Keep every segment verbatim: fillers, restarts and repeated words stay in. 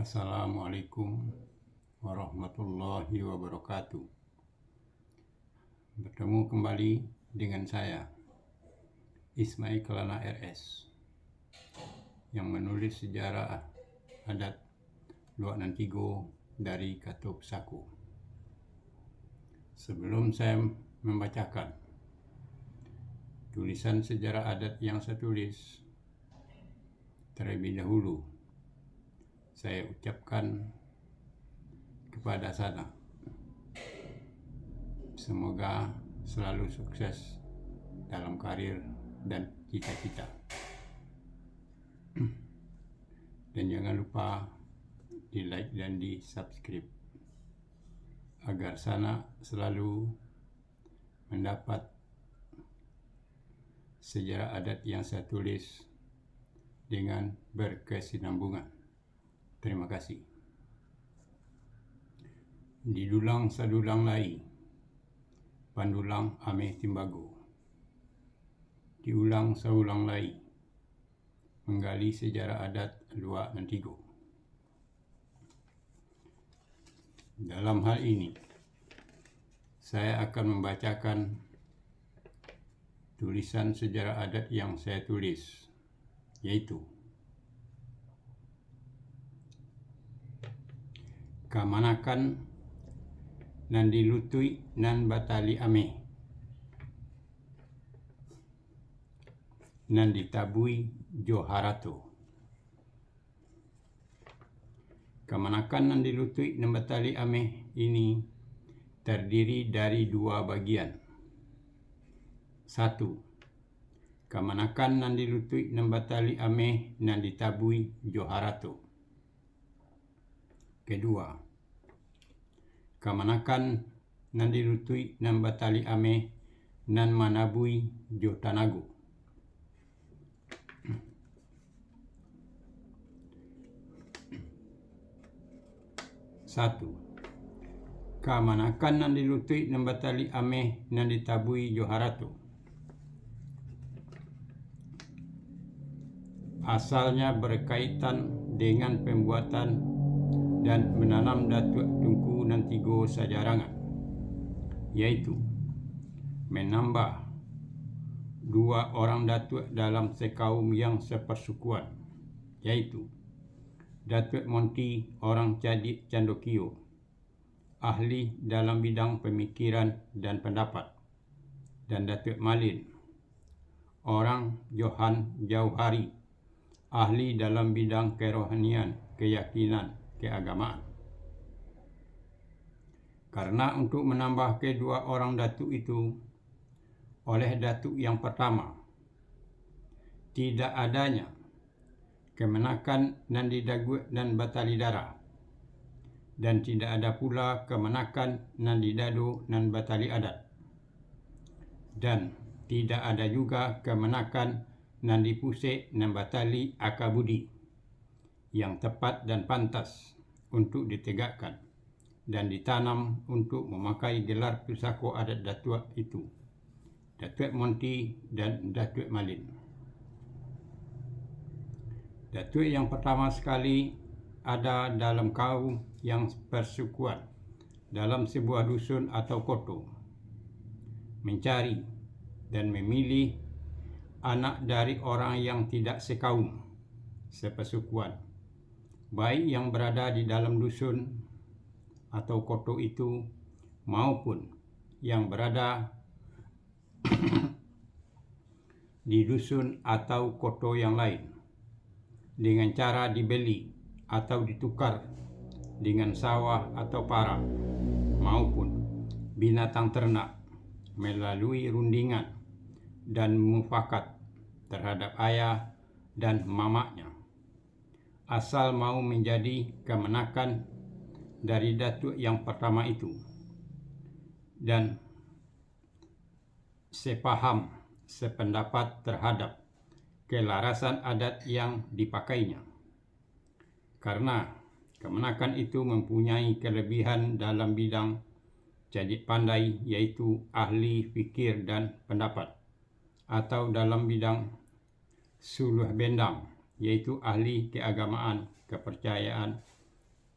Assalamualaikum warahmatullahi wabarakatuh. Bertemu kembali dengan saya, Ismail Kelana R S, yang menulis sejarah adat Luak Nan Tigo dari kato pusako. Sebelum saya membacakan tulisan sejarah adat yang saya tulis, terlebih dahulu saya ucapkan kepada Sanak, semoga selalu sukses dalam karir dan cita-cita. Dan jangan lupa di-like dan di-subscribe, agar Sanak selalu mendapat sejarah adat yang saya tulis dengan berkesinambungan. Terima kasih. Didulang sadulang lai, pandulang ameh timbago. Diulang saulang lai, manggali sejarah adat Luak Nan Tigo. Dalam hal ini, saya akan membacakan tulisan sejarah adat yang saya tulis, yaitu kamanakan nan dilutuik nan batali ameh, nan ditabui jo harato. Kamanakan nan dilutuik nan batali ameh ini tardiri dari dua bagian. Satu, kamanakan nan dilutuik nan batali ameh nan ditabui jo harato. Kedua, kamanakan nan dilutuik nan batali ameh nan manabui jo tanago. Satu, kamanakan nan dilutuik nan batali ameh nan ditabui jo harato. Asalnya berkaitan dengan pembuatan dan menanam Datuak Tungku nan tigo sajarangan, yaitu menambah dua orang datuak dalam sekaum yang sepersukuan, yaitu Datuak Monti orang Cadiak Candokio, ahli dalam bidang pemikiran dan pendapat, dan Datuak Malin, orang Johan Jauhari, ahli dalam bidang kerohanian, keyakinan, keagamaan. Karena untuk menambah kedua orang datuak itu, oleh datuak yang pertama, tidak adanya kamanakan nan didaguak nan batali darah, dan tidak ada pula kamanakan nan didado nan batali adat, dan tidak ada juga kamanakan nan dipusek nan batali aka budi, yang tepat dan pantas untuk ditegakkan dan ditanam untuk memakai gelar pusako adat datuak itu, Datuak Monti dan Datuak Malin. Datuak yang pertama sekali ada dalam kaum yang persukuan dalam sebuah dusun atau koto, mencari dan memilih anak dari orang yang tidak sekaum, sepersukuan, baik yang berada di dalam dusun atau koto itu, maupun yang berada di dusun atau koto yang lain, dengan cara dibeli atau ditukar dengan sawah atau parak, maupun binatang ternak, melalui rundingan dan mufakat terhadap ayah dan mamaknya, asal mau menjadi kamanakan dari datuak yang pertama itu, dan sepaham, sependapat terhadap kelarasan adat yang dipakainya. Karena kamanakan itu mempunyai kelebihan dalam bidang cadiak pandai, yaitu ahli fikir dan pendapat, atau dalam bidang suluah bendang, yaitu ahli keagamaan, kepercayaan,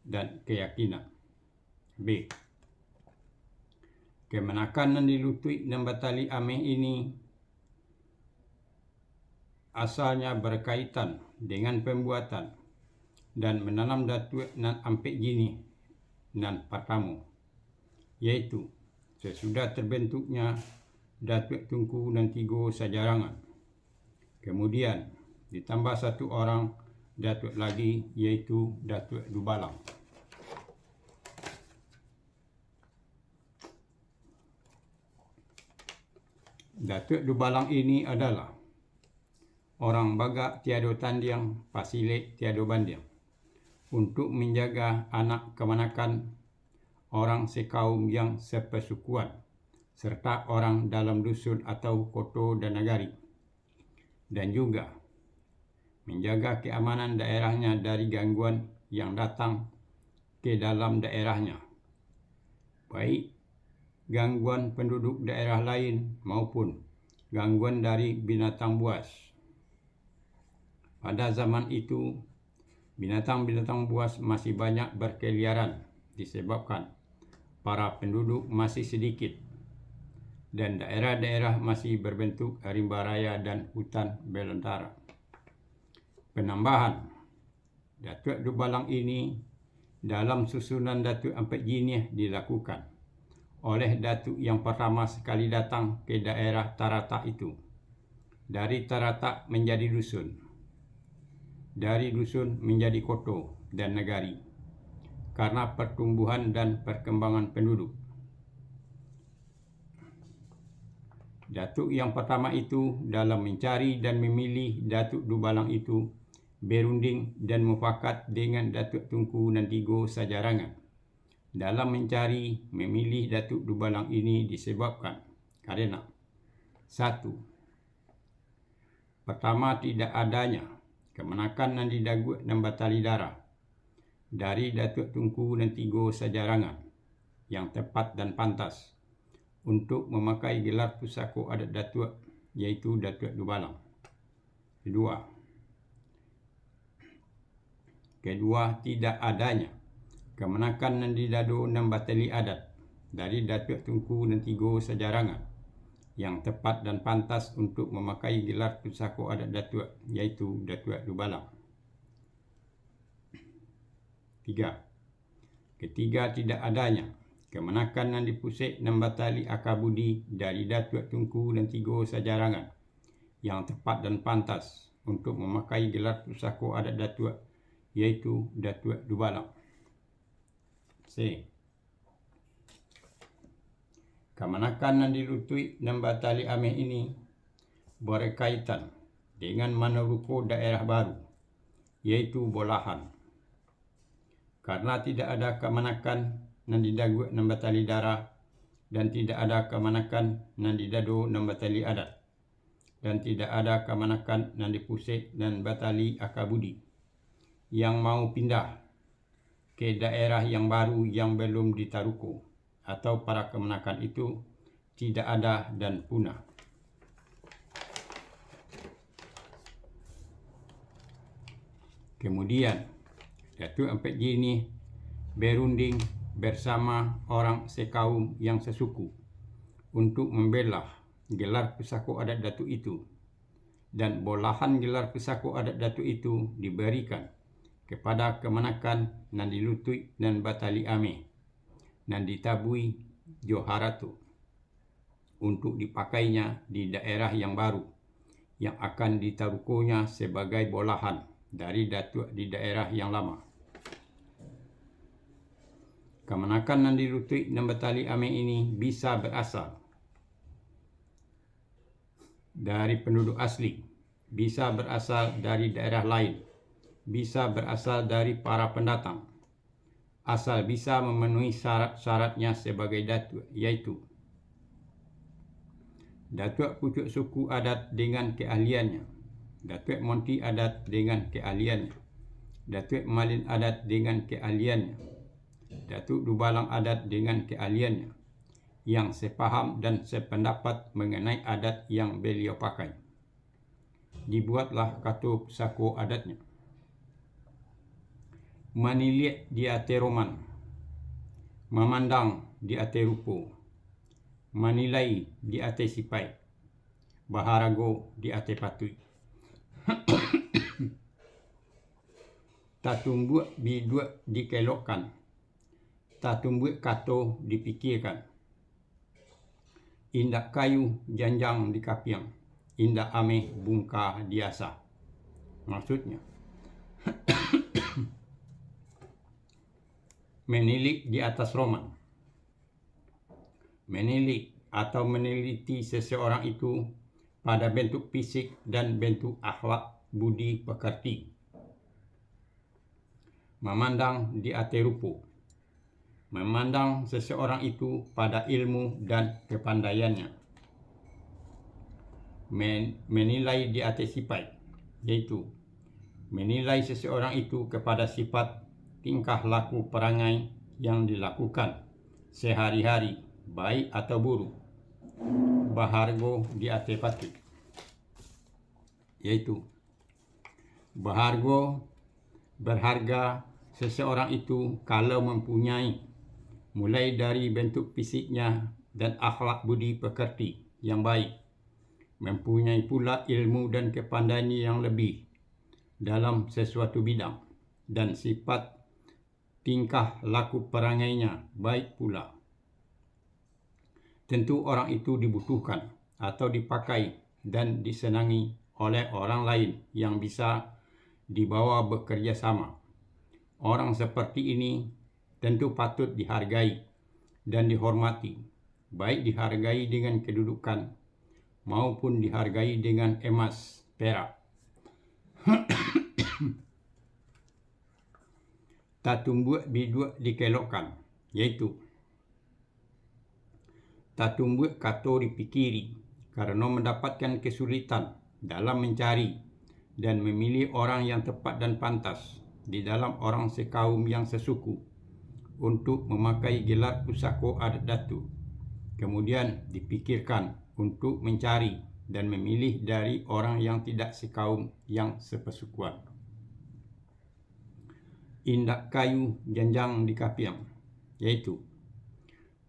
dan keyakinan. B. Kamanakan nan di lutuik nan batali ameh ini asalnya berkaitan dengan pembuatan dan menanam datuak nan ampek jinih nan partamo, yaitu sasudah terbentuknya Datuak Tungku nan tigo sajarangan. Kemudian, ditambah satu orang Datuak lagi, yaitu Datuak Dubalang. Datuak Dubalang ini adalah orang bagak tiado tandiang, pasilek tiado bandiang, untuk menjaga anak kamanakan orang sekaum yang sepasukuan, serta orang dalam dusun atau koto dan nagari, dan juga menjaga keamanan daerahnya dari gangguan yang datang ke dalam daerahnya, baik gangguan penduduk daerah lain maupun gangguan dari binatang buas. Pada zaman itu, binatang-binatang buas masih banyak berkeliaran disebabkan para penduduk masih sedikit dan daerah-daerah masih berbentuk rimba raya dan hutan belantara. Penambahan Datuak Dubalang ini dalam susunan Datuak Ampek Jiniah dilakukan oleh Datuak yang pertama sekali datang ke daerah Taratak itu. Dari Taratak menjadi dusun, dari dusun menjadi koto dan nagari, karena pertumbuhan dan perkembangan penduduk. Datuak yang pertama itu dalam mencari dan memilih Datuak Dubalang itu berunding dan mufakat dengan Datuak Tungku nan tigo sajarangan. Dalam mencari, memilih Datuak Dubalang ini disebabkan karena, satu, pertama, tidak adanya kamanakan nan didaguak nan batali darah dari Datuak Tungku nan tigo sajarangan yang tepat dan pantas untuk mamakai gelar pusako adat Datuak, yaitu Datuak Dubalang. Kedua, kedua, tidak adanya kamanakan nan di dado nan batali adat dari Datuak Tungku nan tigo sajarangan yang tepat dan pantas untuk mamakai gelar pusako adat Datuak, yaitu Datuak Dubalang. Tiga, ketiga, tidak adanya kamanakan nan di pusek nan batali aka budi dari Datuak Tungku nan tigo sajarangan yang tepat dan pantas untuk mamakai gelar pusako adat Datuak, yaitu Datuak Dubalang. C. Kamanakan nan di lutuik nan batali ameh ini berkaitan dengan manaruko daerah baru, yaitu Bolahan. Karena tidak ada kamanakan nan didaguak nan batali darah, dan tidak ada kamanakan nan di dado nan batali adat, dan tidak ada kamanakan nan di pusek nan batali aka budi, yang mau pindah ke daerah yang baru yang belum ditaruko, atau para kamanakan itu tidak ada dan punah. Kemudian, Datuak Ampek Jinih berunding bersama orang sekaum yang sesuku untuk membelah gelar pusako adat Datuak itu, dan bolahan gelar pusako adat Datuak itu diberikan kepada kamanakan nan di lutuik nan batali ameh, nan ditabui jo harato, untuk dipakainya di daerah yang baru, yang akan ditarukonya sebagai bolahan dari Datuak di daerah yang lama. Kamanakan nan di lutuik nan batali ameh ini bisa berasal dari penduduk asli, bisa berasal dari daerah lain, bisa berasal dari para pendatang, asal bisa memenuhi syarat-syaratnya sebagai datuak, yaitu Datuak Pucuak Suku Adat dengan keahliannya, Datuak Monti Adat dengan keahliannya, Datuak Malin Adat dengan keahliannya, Datuak Dubalang Adat dengan keahliannya, yang sepaham dan sependapat mengenai adat yang beliau pakai. Dibuatlah kato pusako adatnya. Maniliak di ateh roman, mamandang di ateh rupo, manilai di ateh sipaik, baharago di ateh patuik. Tatumbuak biduak dikelokkan, tatumbuak kato dipikiekan. Indak kayu janjang di kapiang, indak ameh bungka di asa. Maksudnyo, menilik di atas roman. Menilik atau meneliti seseorang itu pada bentuk fisik dan bentuk akhlak budi pekerti. Mamandang di ateh rupo. Memandang seseorang itu pada ilmu dan kepandaiannya. Men-, menilai di ateh sipaik, yaitu menilai seseorang itu kepada sifat, tingkah laku perangai yang dilakukan sehari-hari, baik atau buruk, bahargo di ateh patuik, yaitu bahargo, berharga seseorang itu kalau mempunyai, mulai dari bentuk fisiknya dan akhlak budi pekerti yang baik, mempunyai pula ilmu dan kepandaian yang lebih dalam sesuatu bidang, dan sifat tingkah laku perangainya baik pula. Tentu orang itu dibutuhkan atau dipakai dan disenangi oleh orang lain yang bisa dibawa bekerja sama. Orang seperti ini tentu patut dihargai dan dihormati, baik dihargai dengan kedudukan maupun dihargai dengan emas, perak. Tatumbuak biduak dikelokkan, yaitu tatumbuak kato dipikiri, karano mandapatkan kesulitan dalam mencari dan memilih orang yang tepat dan pantas di dalam orang sekaum yang sesuku untuk memakai gelar pusako adat datu. Kemudian dipikirkan untuk mencari dan memilih dari orang yang tidak sekaum yang sepesukuan. Indak kayu janjang di kapiang, yaitu,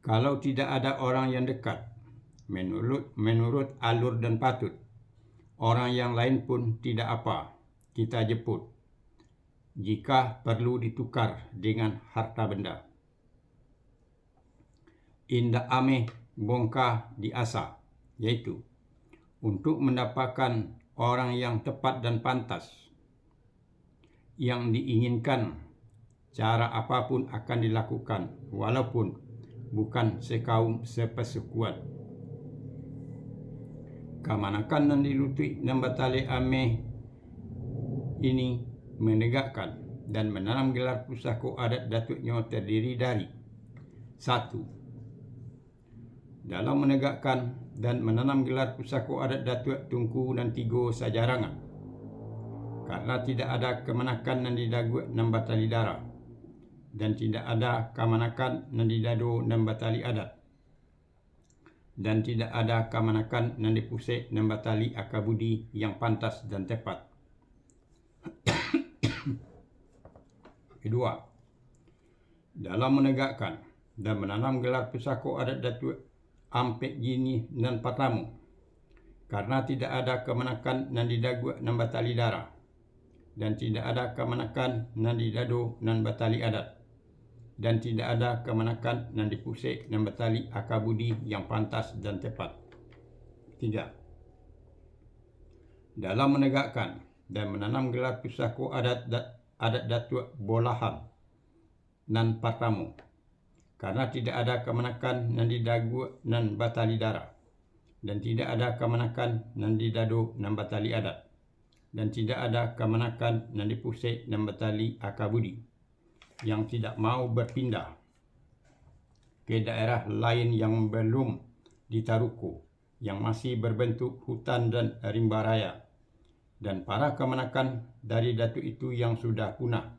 kalau tidak ada orang yang dekat, menurut, menurut alur dan patut, orang yang lain pun tidak apa, kita jemput, jika perlu ditukar dengan harta benda. Indak ameh bongka di asa, yaitu untuk mendapatkan orang yang tepat dan pantas yang diinginkan, cara apapun akan dilakukan, walaupun bukan sekaum sepesukuan. Kamanakan nan dilutuik nan batali ameh ini menegakkan dan menanam gelar pusako adat datuaknyo terdiri dari: satu, dalam menegakkan dan menanam gelar pusako adat datuak tungku nan tigo sajarangan, karena tidak ada kamanakan nan didaguak nan batali darah, dan tidak ada kamanakan nan didado nan batali adat, dan tidak ada kamanakan nan dipusek nan batali aka budi yang pantas dan tepat. Kedua, dalam menegakkan dan menanam gelar pusako adat datuak ampek jinih nan partamo, karena tidak ada kamanakan nan didaguak nan batali darah, dan tidak ada kamanakan nan didado nan batali adat, dan tidak ada kamanakan nan dipusek nan batali aka budi yang pantas dan tepat. Tiga, dalam menegakkan dan menanam gelar pusako adat da-, adat datuak bolahan nan partamo, karena tidak ada kamanakan nan didaguak nan batali darah, dan tidak ada kamanakan nan didado nan batali adat, dan tidak ada kamanakan nan dipusek nan batali aka budi, yang tidak mau berpindah ke daerah lain yang belum ditaruko, yang masih berbentuk hutan dan rimba raya, dan para kamanakan dari datuak itu yang sudah punah,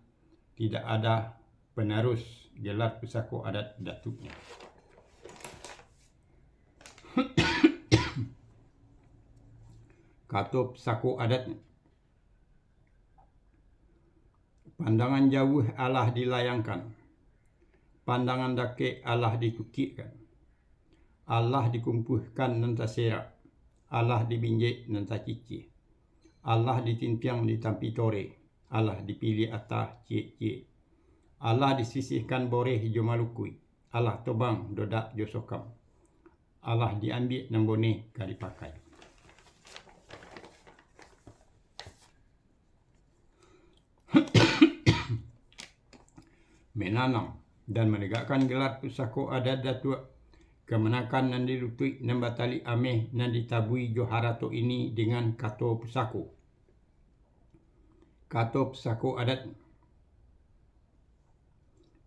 tidak ada penerus gelar pusako adat datuaknya. Kato pusako adatnyo. Pandangan jauah alah dilayangkan, pandangan dakek alah ditukikkan, alah dikumpuahkan nan taserak, alah dibinjek nan tacicih, alah ditintiang di tampi toreh, alah dipiliah atah ciek-ciek, alah disisihkan boreh jo malukui, alah tobang dodak jo sokam, alah diambiak nan boneh ka dipakai. Menanam dan manegakkan gelar pusako adat datuak kamanakan nan dilutuik nan batali ameh nan ditabui jo harato ini dengan kato pusako. Kato pusako adat.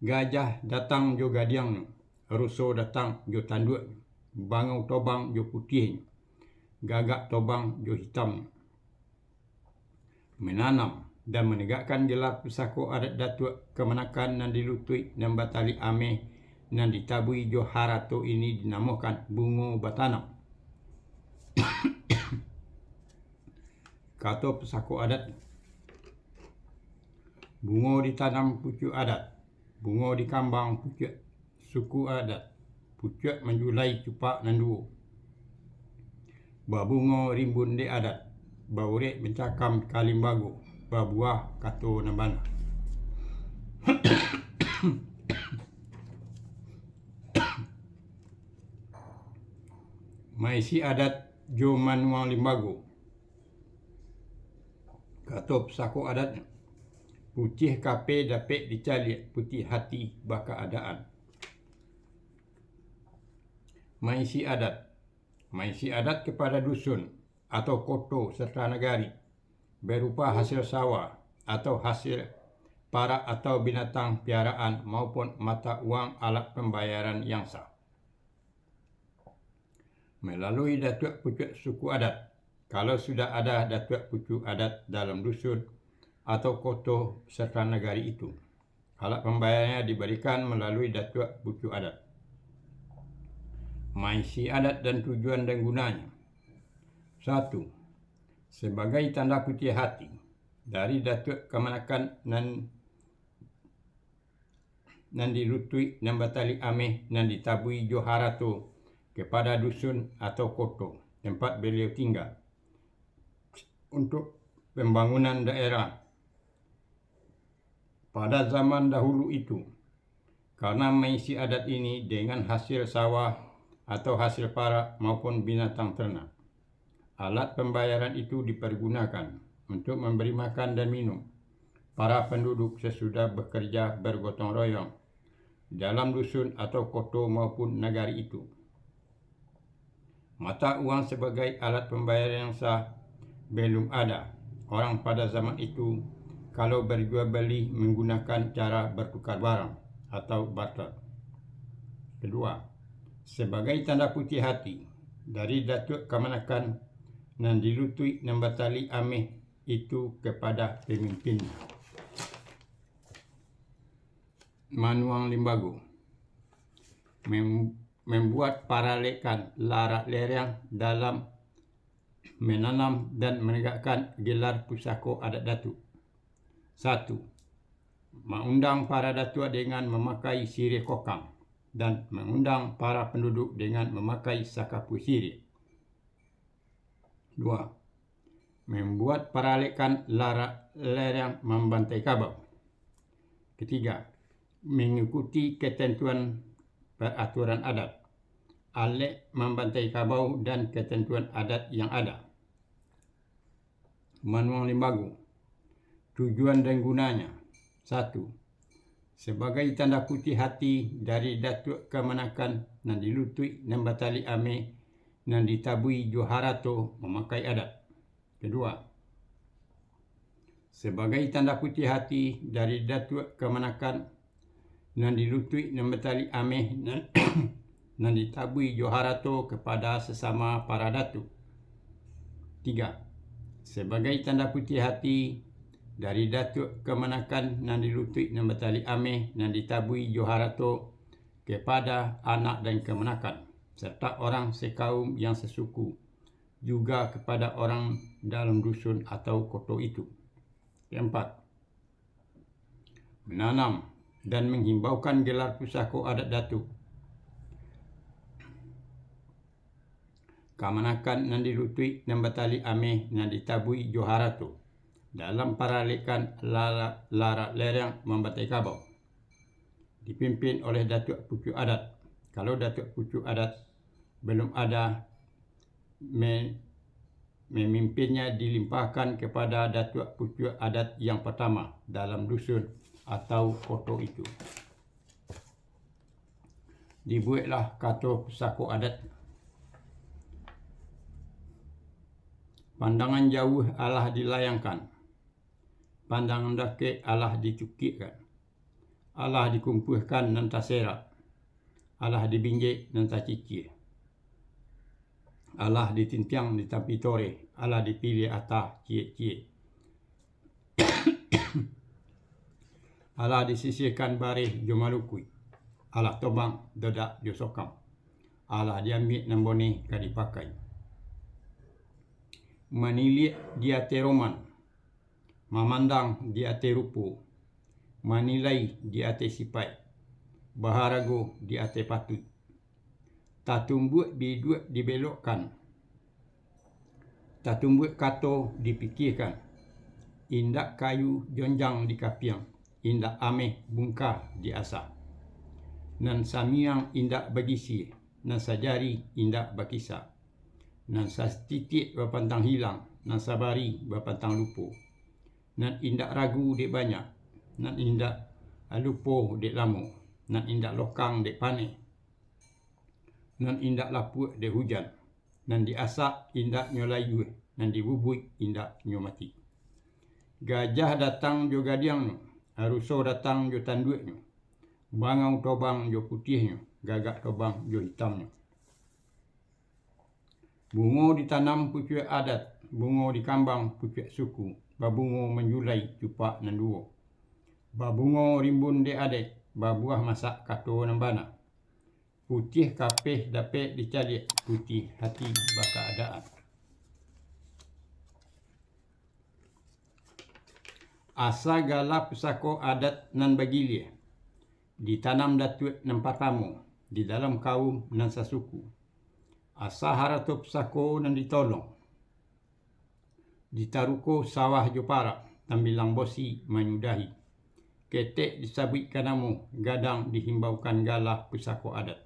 Gajah datang jo gadiangnyo, ruso datang jo tanduaknyo, bangau tobang jo putiahnyo, gagak tobang jo hitamnyo. Menanam dan manegakkan gelar pusako adat datuak kamanakan nan dilutuik nan batali ameh nan ditabui jo harato ini dinamokan bungo batanam. Kato pusako adat. Bungo ditanam pucuak adat, bungo dikambang pucuak suku adat, pucuak manjulai cupak nan duo. Babungo rimbun dek adat, baurek mancakam ka limbago, babuah kato nan bana. Maisi adat jo manuang limbago. Kato pusako adatnyo, putiah kape dapek dicaliak, putiah hati bakaadaan. Maisi adat. Maisi adat kepada dusun atau koto serta nagari, berupa hasil sawah atau hasil parak atau binatang piaraan maupun mata uang alat pambayaran yang sah. Melalui datuak pucuak suku adat, kalau sudah ada datuak pucuak adat dalam dusun atau koto serta nagari itu, alat pambayarannyo dibarikan malalui datuak pucuak adat. Maisi adat dan tujuan dan gunanyo. Satu, sebagai tanda putiah hati dari datuak kamanakan nan, nan dilutuik nan batali ameh nan ditabui jo harato kepada dusun atau koto tempat beliau tinggal untuk pambangunan daerah pada zaman dahulu itu, karena maisi adat ini dengan hasil sawah atau hasil parak maupun binatang ternak. Alat pambayaran itu dipergunakan untuk memberi makan dan minum para penduduk sesudah bekerja bergotong royong dalam dusun atau koto maupun nagari itu. Mata uang sebagai alat pambayaran yang sah belum ada. Orang pada zaman itu, kalau berjual beli menggunakan cara bertukar barang atau barter. Kedua, sebagai tanda putiah hati dari datuak kamanakan nan dilutuik nan batali ameh itu kepada pemimpinnya. Manuang limbago. Mem-, membuat paralekan larak lereng dalam menanam dan menegakkan gelar pusako adat datuak. Satu, maundang para datuak dengan mamakai siriah kokang, dan maundang para penduduk dengan mamakai sakapua siriah. Dua, membuat paralekan larak lereng mambantai kabau. Ketiga, mengikuti ketentuan peraturan adat, alek mambantai kabau dan ketentuan adat yang ada. Manuang limbago. Tujuan dan gunanya. Satu, sebagai tanda putiah hati dari datuak kamanakan nan dilutuik nan batali ameh nan ditabui jo harato mamakai adat. Kedua, sebagai tanda putiah hati dari datuak kamanakan nan dilutuik nan batali ameh nan, nan ditabui jo harato kepada sesama para datuak. Tiga, sebagai tanda putiah hati dari datuak kamanakan nan dilutuik nan batali ameh nan ditabui jo harato kepada anak dan kamanakan, serta orang sekaum yang sesuku, juga kepada orang dalam dusun atau koto itu. Keempat, Mananam dan manghimbaukan gelar pusako adat Datuak. Kamanakan nan dilutuik, nan batali ameh, nan ditabui jo harato, dalam paralekan lara-, larak lereng mambatai kabau, dipimpin oleh Datuak Pucuak Adat. Kalau Datuak Pucuak Adat belum ada, me-, memimpinnya dilimpahkan kepada Datuak Pucuak Adat yang pertama dalam dusun atau koto itu. Dibueklah kato pusako adat. Pandangan jauah alah dilayangkan, pandangan dakek alah dicukikkan, alah dikumpuahkan nan taserak, alah dibinjek nan tacicih, alah ditintiang di tapi toreh, alah dipiliah atah ciek-ciek, alah disisihkan bareh jo malukuik, alah tobang dodak jo sokam, alah diambiak nan boneh ka dipakai. Maniliak di ateh roman, mamandang di ateh rupo, manilai di ateh sipaik, baharago di ateh patuik. Tatumbuak biduak dibelokkan, tatumbuak kato dipikiekan, indak kayu jonjang dikapiang, indak ameh bungka diasah. Nan samiang indak bagisiah, nan sajari indak bakisa, nan satitiak bapantang hilang, nan sabari bapantang lupo, nan indak ragu dek banyak, nan indak lupo dek lamo, nan indak lokang dek paneh, nan indak lapuak dek hujan, nan diasak indak nyo layuah, nan dibubuik indak nyo mati. Gajah datang jo gadiangnyo, ruso datang jo tanduaknyo, bangau tobang jo putiahnyo, gagak tobang jo hitamnyo. Bungo ditanam pucuak adat, bungo dikambang pucuak suku, babungo manjulai cupak nan duo. Babungo rimbun dek adek, babuah masak kato nan bana. Putiah kapeh dapek dicaliak, putiah hati bakaadaan. Asa gala pusako adat nan bagiliah, ditanam datuak nan partamo di dalam kaum nan sasuku. Asa harato pusako nan ditolong, ditaruko sawah jo parak, tambilang bosi manyudahi. Ketek disabuikkan namo, gadang dihimbaukan gala pusako adat.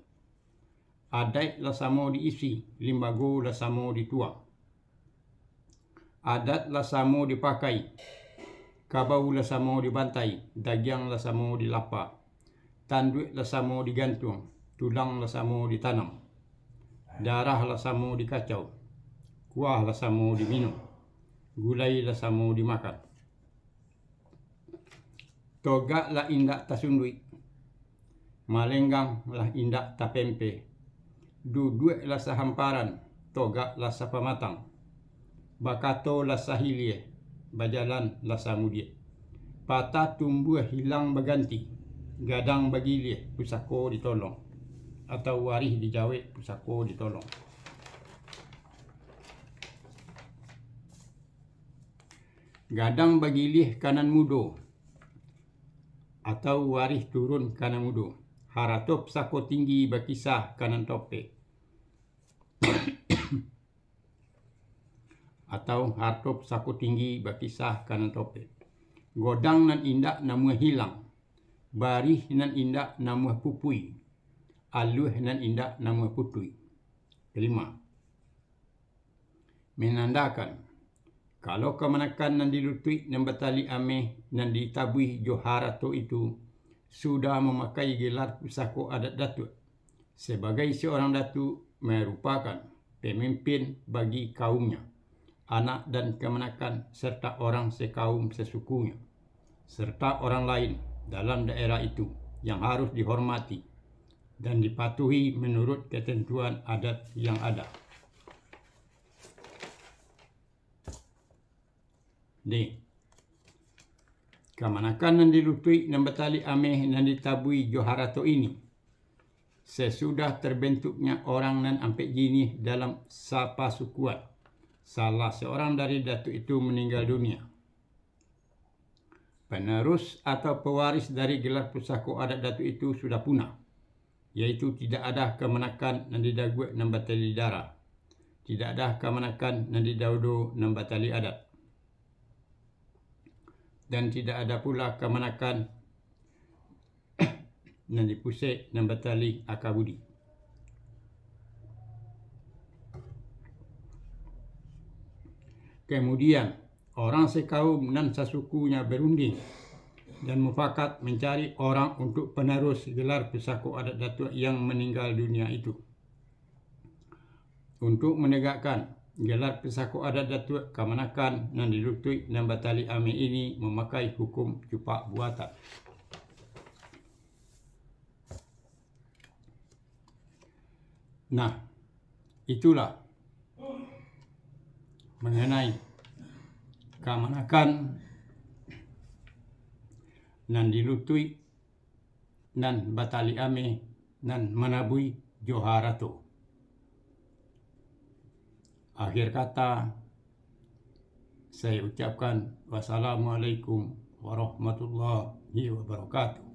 Adaik lah samo diisi, limbago lah samo dituang. Adat lah samo dipakai, kabau lah samo dibantai, dagiang lah samo dilapa, tanduak lah samo digantuang, tulang lah samo ditanam, darah lah samo dikacau, kuah lah samo diminum, gulai lah samo dimakan. Togak lah indak tasunduik, malenggang lah indak tapempeh, duduak lah sahamparan, togak lah sapamatang, bakato lah sahiliah, bajalan lah samudiak. Patah tumbuah hilang baganti, gadang bagiliah pusako ditolong, atau warih dijawek pusako ditolong. Gadang bagiliah ka nan mudo, atau warih turun ka nan mudo. Harato pusako tinggi bakisah ka nan topek, atau harato pusako tinggi bakisah ka nan topek. Godang nan indak namuah hilang, barih nan indak namuah pupui, aluah nan indak namuah putuih. Kalima, manandakan, kalau kamanakan nan dilutuik, nan batali ameh, nan ditabuih jo harato itu, sudah mamakai gelar pusako adat datuak, sabagai seorang datuak, marupakan pamimpin bagi kaumnya, anak dan kamanakan, serta orang sakaum sasukunyo, serta orang lain dalam daerah itu yang harus dihormati dan dipatuhi menurut ketentuan adat yang ada. D. Kamanakan nan dilutuik, nan batali ameh, nan ditabui jo harato ini, sesudah terbentuknya orang nan ampek jinih dalam sapasukuan, salah seorang dari datuak itu meninggal dunia, Penerus atau pewaris dari gelar pusako adat Datuak itu sudah punah, yaitu tidak ada kamanakan nan didaguak nan batali darah, tidak ada kamanakan nan didaudo nan batali adat, dan tidak ada pula kamanakan nan dipusek nan batali aka budi. Kemudian, orang sakaum nan sasukunyo barunding dan mufakat mancari orang untuak panarus gelar pusako adat Datuak yang maninggal dunia itu. Untuak managakkan gelar pusako adat Datuak, kamanakan nan di lutuik nan batali ameh ini mamakai hukum cupak buatan. Nah, itulah manganai kamanakan nan di lutuik nan batali ameh nan manabui jo harato. Akhir kata, saya ucapkan wassalamualaikum warahmatullahi wabarakatuh.